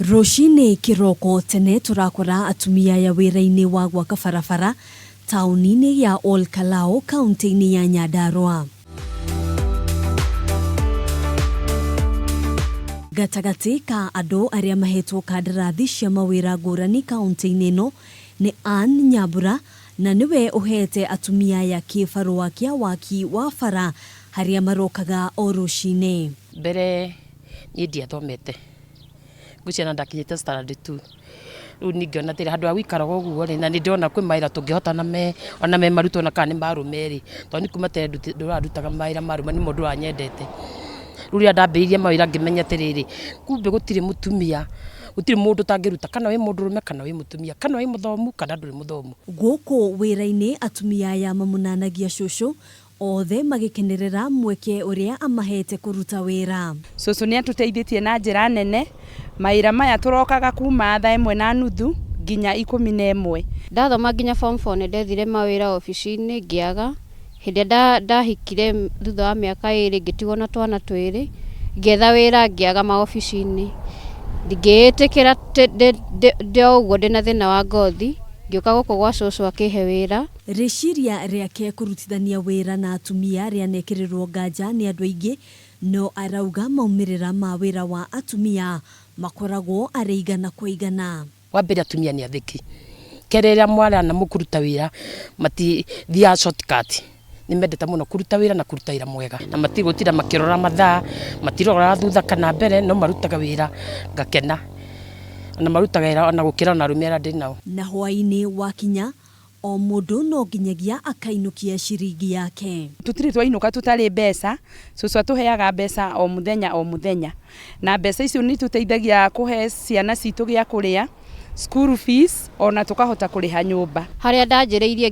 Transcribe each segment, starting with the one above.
Rũcinĩ kĩroko tene tũrakora atumia aya wĩra-inĩ wa gwaka barabara taũni-inĩ ya Ol Kalou kaũntĩ-inĩ ya Nyandarua. Gatagatĩ ka andũ arĩa mahetwo kandarathi cia mawĩra ngũrani kaũntĩ-inĩ ĩno nĩ Ann Nyambura na nĩwe ũhete atumia aya kĩbarũa kĩa waki wa bara harĩa marokaga o rũcinĩ. Mbere niĩ ndiathomete, ngwĩciria ona ndakinyĩte standard two, rĩu niĩ ngĩona atĩrĩrĩ handũ ha gũikaraga ũguo rĩ, na nĩ ndĩrona kwĩ mawĩra tũngĩhota ona me marutwo ona kana nĩ ma arũme rĩ, tondũ niĩ kuma tene ndũraga ndutaga mawĩra ma arũme nĩmo ndũraga nyendete. Rĩu rĩrĩa ndambĩrĩirie mawĩra ngĩmenya atĩrĩrĩ, kumbe gũtirĩ mũtumia, gũtirĩ mũndũ ũtangĩruta kana wĩ mũndũrũme kana wĩ mũtumia, kana wĩ mũthomu kana ndũrĩ mũthomu. Gũkũ wĩra-inĩ atumia aya mamunanagia cũcũ Othe magĩkenerera mweke ũrĩa amaheete kũruta wĩra. Cũcũ nĩ atũteithĩtie na njĩra nene, mawĩra maya tũrokaga kuma thaa ĩmwe na nuthu nginya 11. Ndathoma nginya form four nĩ ndethire mawĩra obici-inĩ ngĩaga, hĩndĩ ĩrĩa ndahikire thutha wa mĩaka ĩrĩ ngĩtigwo na twana twĩrĩ, ngĩetha wĩra ngĩaga maobici-inĩ, ngĩĩtĩkĩra ndĩ o ũguo ndĩna thĩna wa ngothi, ngĩũka gũkũ gwa cũcũ akĩhe wĩra. Rĩciria rĩake kũrutithania wĩra na atumia rĩanekĩrĩrwo nganja nĩ andũ aingĩ, no arauga maumĩrĩra ma wĩra wa atumia makoragwo arĩ igana kwa igana. Wa mbere atumia nĩ athĩki, kerĩ rĩrĩa mwarana mũkũruta wĩra matithiaga short cut, nĩ mendete mũno kũruta wĩra na kũruta wĩra mwega, na matigũtinda makĩrora mathaa, matiroraga thutha kana mbere, no marutaga wĩra ngakena, na marutaga wĩra ona gũkĩra ona arũme arĩa ndĩ nao. Na hwaĩ-inĩ wakinya, O mũndũ no nginyagia akainũkia ciringi yake. Tũtirĩ twainũka tũtarĩ mbeca, cũcũ atũheaga mbeca o mũthenya o mũthenya, na mbeca icio nĩ itũteithagia kũhe ciana citũ gĩa kũrĩa, school fees, ona tũkahota kũrĩha nyũmba. Harĩa ndanjĩrĩirie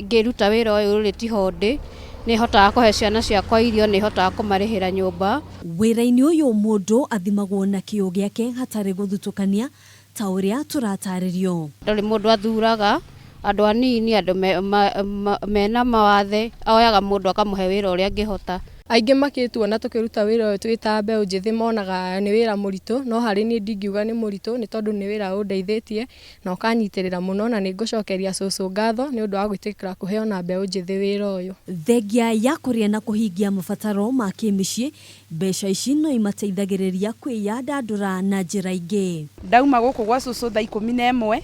ngĩruta wĩra ũyũ rĩ, tiho ndĩ, nĩ hotaga kũhe ciana ciakwa irio, nĩ hotaga kũmarĩhĩra nyũmba. Wĩra-inĩ ũyũ mũndũ athimagwo na kĩo gĩake hatarĩ gũthutũkania Ta ũrĩa tũratarĩrio. Ndũrĩ mũndũ athuraga, andũ anini, andũ mena mawathe, oyaga mũndũ akamũhe wĩra ũrĩa angĩhota. Aingĩ makĩtuona tũkĩruta wĩra ũyũ twĩ ta mbeũ njĩthĩ monaga nĩ wĩra mũritũ, no harĩ niĩ ndingiuga nĩ mũritũ nĩ tondũ nĩ wĩra ũndeithĩtie na ũkanyitĩrĩra mũno na nĩ ngũcokeria cũcũ ngatho nĩ ũndũ wa gwĩtĩkĩra kũhe ona mbeũ njĩthĩ wĩra ũyũ. Thengia ya kũrĩa na kũhingia mabataro ma kĩmĩciĩ, Mbeca ici no imateithagĩrĩria kwĩyandandũra na njĩra ingĩ. Ndauma gũkũ gwa cũcũ thaa 11,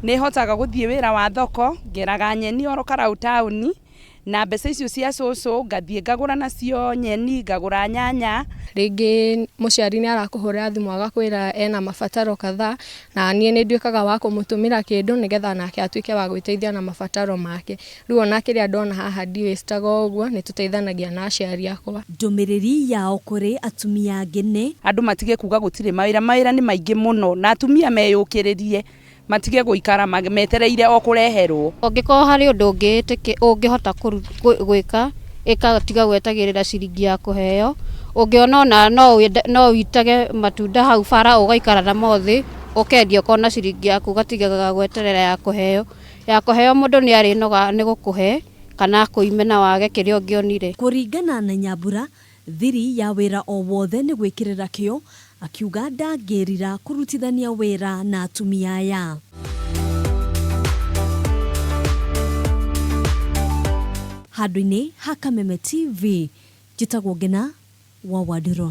nĩ hotaga gũthiĩ wĩra wa thoko, ngeraga nyeni oro Karau taũni, na mbeca icio cia cũcũ ngathiĩ ngagũra nacio nyeni, ngagũra nyanya. Rĩngĩ mũciari nĩ arakũhũrĩra thimũ agakwĩra ena mabataro kadhaa, na niĩ nĩ nduĩkaga wa kũmũtũmĩra kĩndũ nĩgetha nake atuĩke wa gwĩteithia na mabataro make. Rĩu ona kĩrĩa ndona haha ndi waste aga o ũguo, nĩ tũteithanagia na aciari akwa. Ndũmĩrĩri yao kũrĩ atumia angĩ nĩ. Andũ matige kuga gũtirĩ mawĩra, mawĩra nĩ maingĩ mũno na atumia meyũkĩrĩrie matige gũikara metereire o kũreherwo. Ũngĩkorwo harĩ ũndũ ũngĩhota gwĩka, ĩka tiga gwetagĩrĩra ciringi ya kũheo. Ũngĩona ona no ũitage matunda hau bara ũgaikara namo thĩ, ũkendia ũkona ciringi yaku ũgatigaga gweterera ya kũheo. Ya kũheo mũndũ nĩ arĩnoga nĩ gũkũhe kana akũime na wage kĩrĩa ũngĩonire. Kũringana na Nyambura, thiri ya wĩra o wothe nĩ gwĩkĩrĩra kĩo, akiuga ndangĩrira kũrutithania wĩra na atumia aya. Handũ-inĩ ha Kameme TV, njĩtagwo Ngena wa Wandirũ.